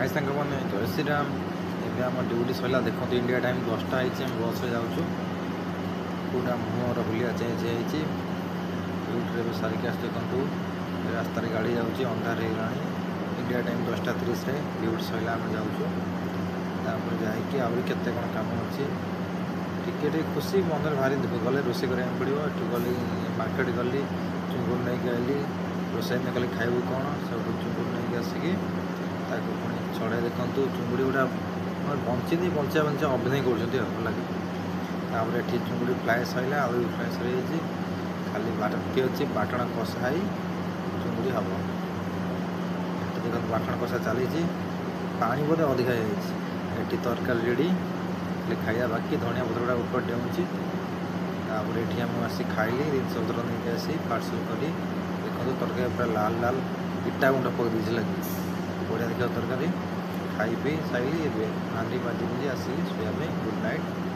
High ସାଙ୍ଗମାନେ, ଜୟ ଶ୍ରୀରାମ। ଏବେ ଆମ ଡ୍ୟୁଟି ସରିଲା। ଦେଖନ୍ତୁ, ଇଣ୍ଡିଆ ଟାଇମ୍ 10ଟା ହେଇଛି। ଆମେ ବସ୍ରେ ଯାଉଛୁ। ପୁରା ମୁହଁର ହୁଲିଆ ଚେଞ୍ଜ ହେଇଯାଇଛି। ଡ୍ୟୁଟିରେ ଏବେ ସାରିକି ଆସି ଦେଖନ୍ତୁ, ରାସ୍ତାରେ ଗାଡ଼ି ଯାଉଛି, ଅନ୍ଧାର ହେଇଗଲାଣି। ଇଣ୍ଡିଆ ଟାଇମ୍ 10:30ରେ ଡ୍ୟୁଟି ସରିଲା। ଆମେ ଯାଉଛୁ, ତାପରେ ଯାଇକି ଆହୁରି କେତେ କ'ଣ କାମ ଅଛି। ଟିକେ ଟିକେ ଖୁସି, ମନରେ ଭାରି ଦୁଃଖ। ଗଲେ ରୋଷେଇ କରିବାକୁ ପଡ଼ିବ। ଏଠୁ ଗଲି, ମାର୍କେଟ ଗଲି, ଚୁଙ୍ଗୁଡ଼ି ନେଇକି ଆଇଲି। ରୋଷେଇ ନ କଲେ ଖାଇବୁ କ'ଣ? ସେଠୁ ଚୁଙ୍ଗୁଡ଼ି ନେଇକି ଆସିକି ତାକୁ ପୁଣି ଛଡ଼େଇ, ଦେଖନ୍ତୁ, ଚୁଙ୍ଗୁଡ଼ି ଗୁଡ଼ା ବଞ୍ଚିନି, ବଞ୍ଚିବା ବଞ୍ଚିବା ଅଭିନୟ କରୁଛନ୍ତି ଆଉ ହେଲା କି। ତାପରେ ଏଠି ଚୁଙ୍ଗୁଡ଼ି ଫ୍ରାଏ ସରିଲା, ଆଳୁ ବି ଫ୍ରାଏ ସରିଯାଇଛି। ଖାଲି ବାକି ଅଛି ବାଟଣ କଷା ହେଇ ଚୁଙ୍ଗୁଡ଼ି ହେବ। ଏଠି ଦେଖନ୍ତୁ, ବାଟଣ କଷା ଚାଲିଛି, ପାଣି ବୋଧେ ଅଧିକା ହେଇଯାଇଛି। ଏଠି ତରକାରୀ ରେଡ଼ି, ଖାଲି ଖାଇବା ବାକି। ଧନିଆ ପତ୍ର ଗୁଡ଼ା ଉପରେ ଡେଉଁଛି। ତାପରେ ଏଠି ମୁଁ ଆସି ଖାଇଲି। ଜିନିଷ ପତ୍ର ନେଇକି ଆସି ପାର୍ସଲ୍ କରି, ଦେଖନ୍ତୁ, ତରକାରୀ ପୁରା ଲାଲ ଲାଲ, ଇଟା ଗୁଣ୍ଡ ପକେଇ ଦେଇଛି ଲାଗି, ବଢ଼ିଆ ଦେଖିବା ତରକାରୀ। ଖାଇ ପିଇ ସାରିଲି। ଏବେ ହାଣ୍ଡି ମାଜି ମୁଜି ଆସିଲି ଶୋଇବା ପାଇଁ। Good night.